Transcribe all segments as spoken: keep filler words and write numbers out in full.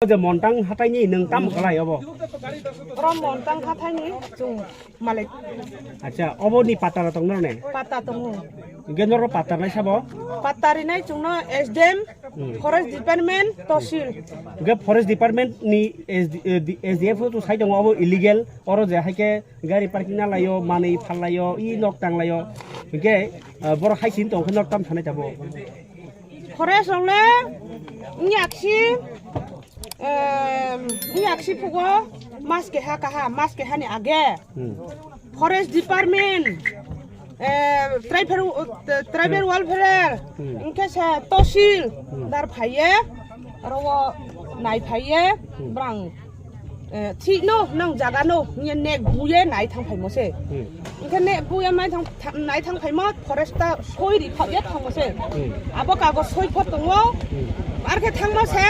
O je Montang hataini nwng tamo kwlai obo? Oro Montang hataini chwng malik. Acha, obo ni patara tong nor ne? Pata tongo. Hingke noro patar nai sabo? Patar rinai chwngno S D M, Hmm. Forest Department, Tosil. Hingke Forest Department ni S D, eh, di-, S D F to sai tongo obo illegal, oro je haike gari parking na laio, manwi phal laio, i nok tang laio. Hingke, eh, borok hai sin tong khe nok tam sanai tabo. Forest rok le wngya khe, em, wngya khe phugo mas keha kaha, mas keha ni age. Hmm. Forest Department, eh, tribal, tribal welfare, Hmm. wngkhe se Tosil, Hmm. dar phaiye, oro o nai phaiye, Hmm. brang. Eh, thik no, nang jaga no, hingye nek buye nai thang phaimo se. Hmm. Hingke nek buye nai thang, tha-, nai thang phaimo, forest ta soi ri phak ye thangmo se. Hmm. Abo kago soi phot tongo, Hmm. ar khe thangmo se,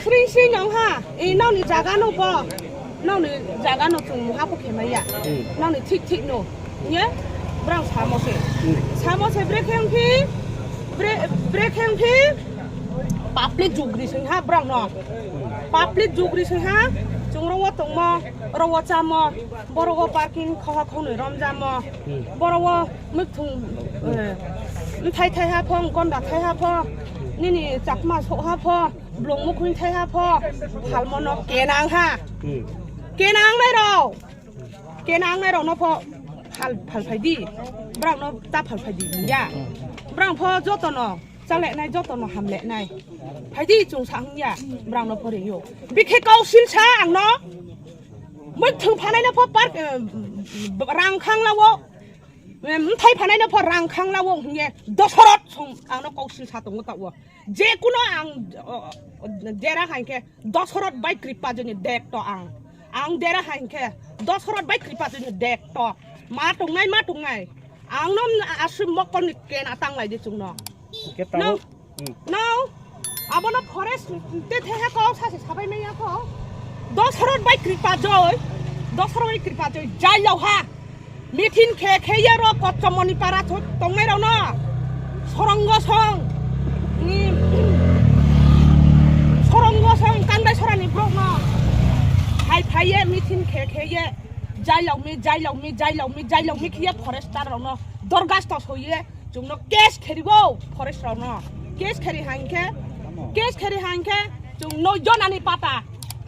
sring sring nong ha, e nong ni jaga no bo, nong ni jaga no chwng muha pho khemai ya, Hmm. nong ni thik thik no, hingye brang samo se. Hmm. Samo se brekhe wngphi, bre-, brekhe wngphi, public jugri sing ha brang no. Public jugri sing ha, chwng ro o tongmo, ro o chamo, boro o parking khoha khonwi romjamo, Hmm. boro o muitung, eh, mthai thai ha pho, gonda thai ha pho, nini chakma sok ha pho, blong mukhung thai ha pho, phalmo no kenang ha. Hmm. Kenang nai rok, kenang nai rok no pho phal, phal phai di, brang no ta phal phai di ya, brang pho joto no. Chale nai joto no hamle nai. Phaidi chwng sa hwngya, brang no pore yo. Bikhe kau sil sa ang no. Muitung phanai no pho park, eh, rang khang lawo. Eh, mthai phanai no pho rang khang lawo hwngye. Dosorot song ang no kau sil sa tongo ta wo. Je kuno ang, oh, oh, dera hai khe Dosorot bai kripa joni dek to ang. Ang dera hai khe Dosorot bai kripa joni dek to. Ma tongnai, ma tongnai. Ang no aswk mokol ni ken atang lai di chwng no. Hingke No. tabuk, hmm. No. Abono forest te theha ko sase sabai maya ko. Dosorot bai kripa joy. Dosorot bai kripa joy. Jai lau ha. Mithin khe khe ye ro Kotchomoni para tho-, tongnai rok no. Sorongo song. Ni. Sorongo song kandai sorani brok no. Hai phai ye mithin khe khe ye. Jai lau mi, jai lau mi, jai lau mi, jai lau mi khe ye forester rok no. Dorgas to so ye. Chwng no case kheri bo forest rok no. Case kheri hang khe, case kheri hang khe chwng noi jona ni pata,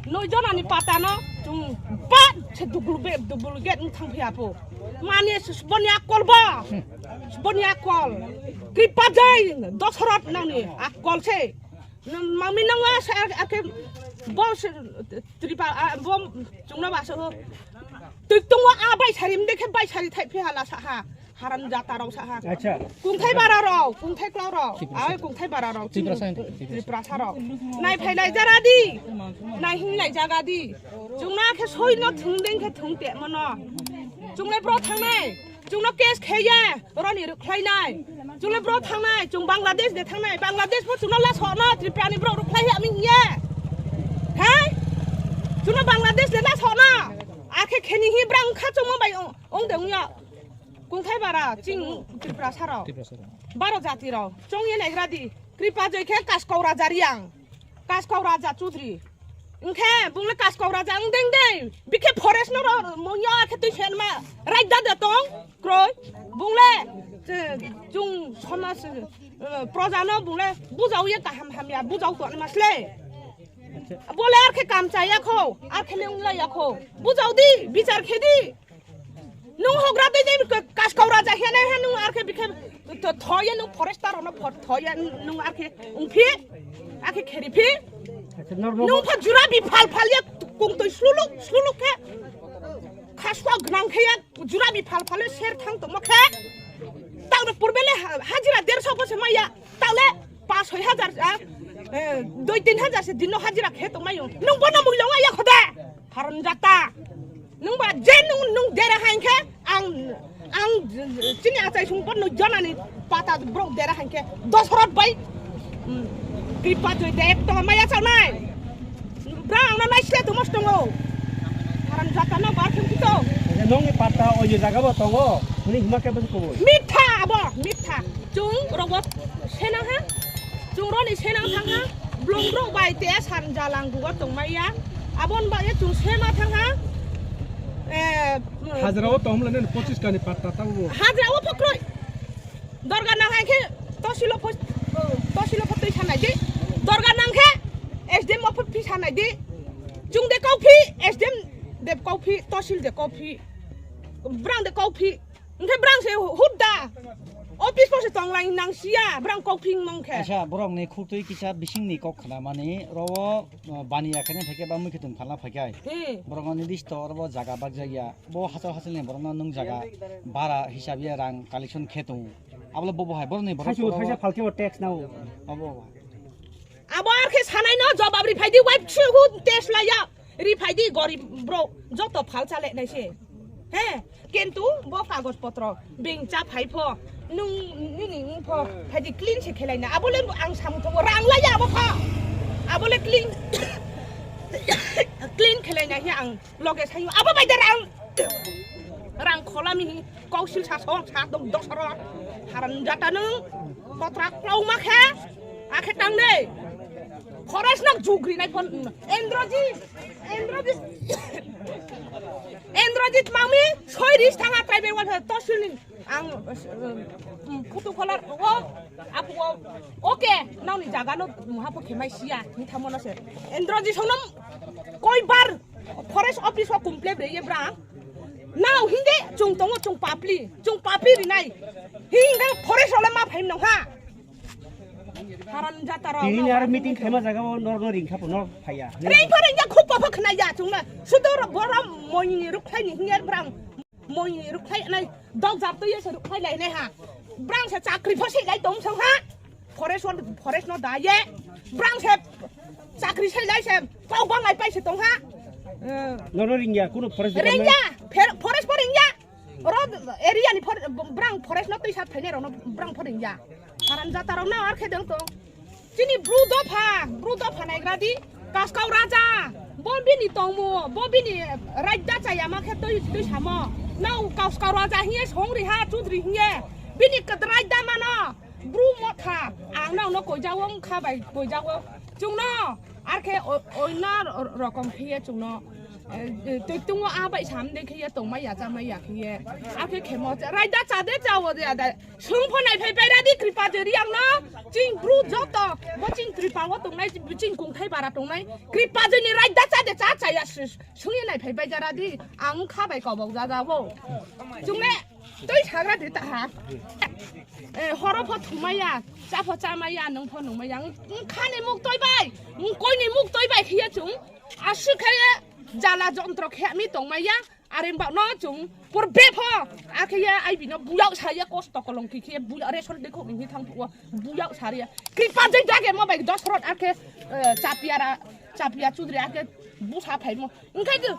noi jona ni pata no chwng ba se dubul be, dubul gate wng thang phiya po. Mani boni akol bo, boni akol. Kripa jai Dosorot nang ni akol se. Mami nang wa se ar, ar ke bo se tripa, a, bo chwng no ba se. Twi tong wa a bai sari mde khe bai sari thai phiya la sa ha. Haram jata rok sa ha. Acha. Kungthai bara rok, kungthai klau rok, Tripura ai sa. Kungthai bara rok, Tripura sa, Tripura sa. Tripura sa rok. Nai phai lai jara di, nai hing lai jaga di. Chwng na khe soi no thung deng khe thung te mono. Chwng le bro thangnai, chwng no case khe ye, oro ni rwkhlai nai. Chwng le bro thangnai, chwng Bangladesh de thangnai, Bangladesh bo chwng no la so no, Tripura ni bro rwkhlai ya mi ye. Hai? Chwng no Bangladesh de la so no. Akhe kheni hi brang kha chwng mo bai ong, ong de ong ya. Kungthai bara, ching Tripura saro. Tripura saro. Baro jati rok. Chong ye naigra di. Kripa joi khe Kaskau Raja Riang. Kaskau Raja Chudri. Wngkhe, bungle Kaskau Raja wng deng deng. Bikhe forest no ro, mungya khe twi sen ma. Right da de tong, kroi. Bungle, che, chung somaj, eh, proja no bungle bujau ye kaham hamya, bujau to ma sle. Bole ar khe kam cha ya kho, ar khe le wng la ya kho. Bujau di, bichar khe di. Nung hogra tei tei ka-, Kaskau Raja hene he nung arkhe bikhe to-, thoye nung forester ono phor thoye nung arkhe ungphi, arkhe kheri phi. Acha, normal. Nung pha jura bi phal phal ye kung toi sluluk sluluk khe. Khaswa gnang khe ya jura bi phal phal ye ser thang tongmo khe. Tang purbe le ha-, hajira derso ko se maya. Tale pas soi hajar, ah, eh, doi tin hajar se dinno hajira khe tongmai o. Nung bono mui longa ya khode. Haron jata. Nung ba je nung, nung dera hain khe ang, ang chini achai sung bono janani pata bro dera hain khe dos horot bai. Hmm. Kripa joi de ek tong maya chanai. Bra ang na nai sle tumas tongo. Haron jata no bar thung kito. Nong ni pata o je jaga bo tongo. Ni hima khe bus ko. Mitha abo, mitha. Chung rogo sena ha. Chung roni sena thang ha. Blongrok bai te san jalang dugo tongmaya. Abon ba ye chung sema thang ha. Eh, Hajra o tong le ne pochis kani patta ta bo. Hajra o phokroi. Dorga nang hai khe tosilo pho-, tosilo pho twi sanai di. Dorga nang khe S D M o pho phi sanai di. Chung de kau phi, S D M de kau phi, tosil de kau phi. Brang de kau phi. Hwnkhe brang se hut da. Office ko se tong lai nang sia, brang kok phing mong khe. Acha, borok ni khuk twi kisa bising ni kok khna mani, ro, uh, baniya khe ne theke ba mui khe tong phalna phai kai. Hmm. Borok ni list to ro jaga bak jaya. Bo hachal hachal ni borok no nung jaga bara hisab ya rang collection khe tong. Abole bo bo hai borok ni borok. Thaisa, thaisa phalke bo tax nao. Abo. Abo ar khe sanai no jobab ri phai di, wife su hu test la ya. Ri phai di gorib bro, joto phal chale nai se. He, kintu bo kagoj potro beng cha phai pho, nung nini wng pho, phai di clean se khelai na. Abo le ang samung thongo, rang la ya abo pho. Abo le clean, clean khelai na he ang loge sayo. Abo bai da rang, rang khola mi hi. Kausil sa song sa dong dosoro. Haran jata nung. Kotra klauma khe. Akhe tang de. Forest nak jugri nai phon. Endroji. Endroji. Endroji mami. Soi ris thanga tribal wal tosil ni. Ang, um, photo kholar. O. Apu o. Oke. Nau ni jaga no. Muha pho khemai sia. Ni thamono se. Endroji song nom. Koi bar. Forest office o complain re ye bra. Nao hingke chung tongo, chung papli, chung papli rinai. Hingke forest ole ma phaim nong ha. Haram jata rok. Tini ni aro meeting khaima jaga o nor no ring kha po nor phaya. Ring pha ring ya khub pha khna ya chung na. Sudo ro borom moi rukhlai ni hinge brang. Moi rukhlai nai dog jat to ye se rukhlai lai nai ha. Brang se chakri pha se lai tong sang ha. Forest, forest no da ye. Brang se chakri sai lai se. Kau bang lai pai se tong ha. Eh. Nono ringya, kuno forest department? Ringya. Fer-, forest po ringya. Oro area ni for-, brang forest no twi sat phainai rok no brang po ringya. Haram jata rok no ar khe dong tong. Chini bru dopha, bru dopha naigra di. Kaskau raja. Bo bini tongmu, bo bini raida chaya ma khe twi, twi samo. Nau kaskau raja hiye song ri ha, chudri hiye. Bini ked raida mano. Bru motha, ang nang no koijago wngkha bai koijago. Chwngno, arkhe o-, oina ro-, rokom khiye chwngno, eh, eh, twi tungmo a bai sam de khiye tongmai ya chamai ya khiye. Arkhe khemo cha-, raida cha de cha o de ada. Swng pho nai phai bai ra di Kripa Jori ang no. Ching bru joto, bo ching Kripa o tongnai, ching kungthai bara tongnai. Kripa Jori ni raida cha de cha cha ya s-, s-, swngye nai phai bai ja ra di. Ang kha bai kobok ja ja bo. Chwngle Twi sagra di ta ha. Eh, horo pho thumaya, cha pho chamaya, nwng pho nungmaya. Wng-, wngkha ni muk twi bai, wng koi ni muk twi bai khiya chwng. Aswk khe jala jontro khe mi tongmaya. Are bak no chwng pur be pho. Akhe ya ai bino buyak sa ya kosto kolong ki khe buyak re sol dekho ni thang phuwa buyak sa re. Kripa jai jage mo bai dos rot akhe, eh, chapia ra, chapia chudri akhe busa phai mo. Wngkha khe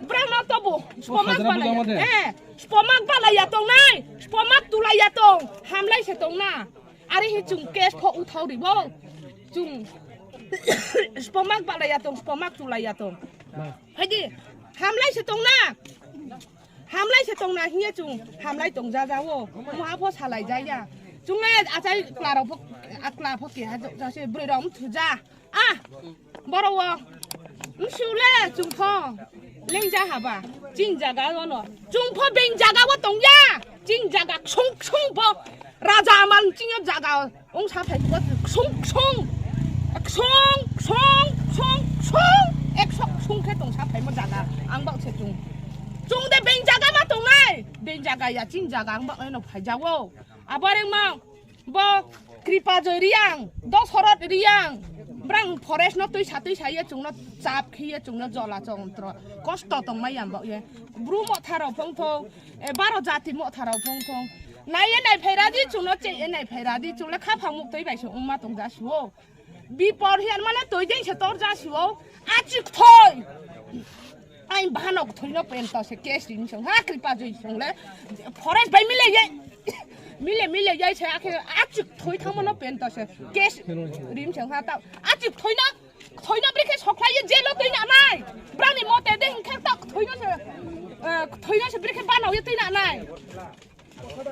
brang no tobo spomak balaya. Eh, spomak balaya tong nai, spomak tulaya tong, hamlai se tong na. Are hi chwng case pho uthau ribo. Chwng spomak balaya tong, spomak tulaya tong. Hai di, hamlai se tong na. Hamlai se tong na hiya chwng, hamlai tong ja ja o. Muha pho salai ja ya. Chwng le achai kla rok pho, akla pho ke ha ja se broi rok thu ja. Ah, boro o. Msule chungpho. Lengja haba. Ching jaga ono. Chungpho beng jaga o tongya. Ching jaga ksung ksung pho. Raja amal chingyo jaga. Ong sa thai pho ksung ksung. Ksung ksung ksung ksung. Ekso ksung khe tong sa thai mo jaga. Ang bak se chung. Chung de beng jaga ma tongnai. Beng jaga ya ching jaga ang bak no phai jago. Abareng ma. Bo Kripa Joi Riang, Dosorot Riang, brang forest no tuisa tuisa ye chwngno chap khiye chwngno jola chongtro kosto tongmai yam bo ye. Bru motha rok phongthong, e, baro jati motha rok phongthong. Nai ye nai phaira di chwngno che ye nai phaira di chwngno khaphang muk twi bai se wngma tong ja suo. Bipor hiyan mane twi ding se tor ja suo. Achik thoi. Ai bahanok thoino pento se case rim song ha Kripa Joi song le forest bai mile ye mile mile ye se akhe achik thoi thangmano pento se case rim song ha ta achik thoino thoino brikhe sokhlai ye jelo twi na nai brani mote de hinkhe ta thoino se eh, thoino se brikhe banao ye twi na nai.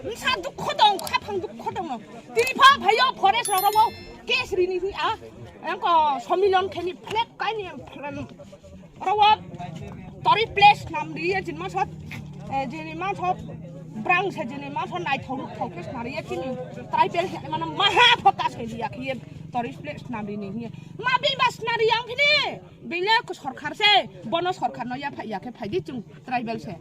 Misa dukho tong, khaphang dukho tong. Tini pha phayo forest rok rok case rini hi a. Engko Somilon kheni flag kaini oro o tori place nam riye jini maso, eh, jini maso brang se jini maso naithok thok khe sna riye chini tribal he mano maha pho ta se riya khiye tori place nam rini hiye ma bimba sna riyang phini bile ko sorkar se bono sorkar no ya phai ya khe phai di chung tribal se.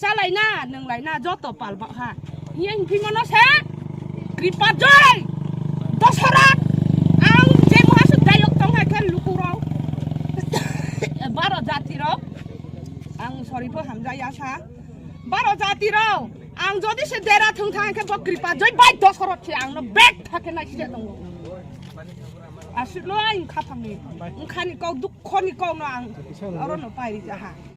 Chalaina, nwnglaina, joto palba ha. Hiye himphimano se, Kripa Joy, Dosorat, ang je muha se dayok tong hai khe lukurok. Baro jati rok, ang sorry pho hamjaya sa. Baro jati rok, ang jodi se dera thung thang khe bo Kripa Joy bai Dosorat se ang no bek thake nai se tongo. Aswk no ang khaphang ni, ang khani kok dukho ni kok no ang oro no pai rija ha.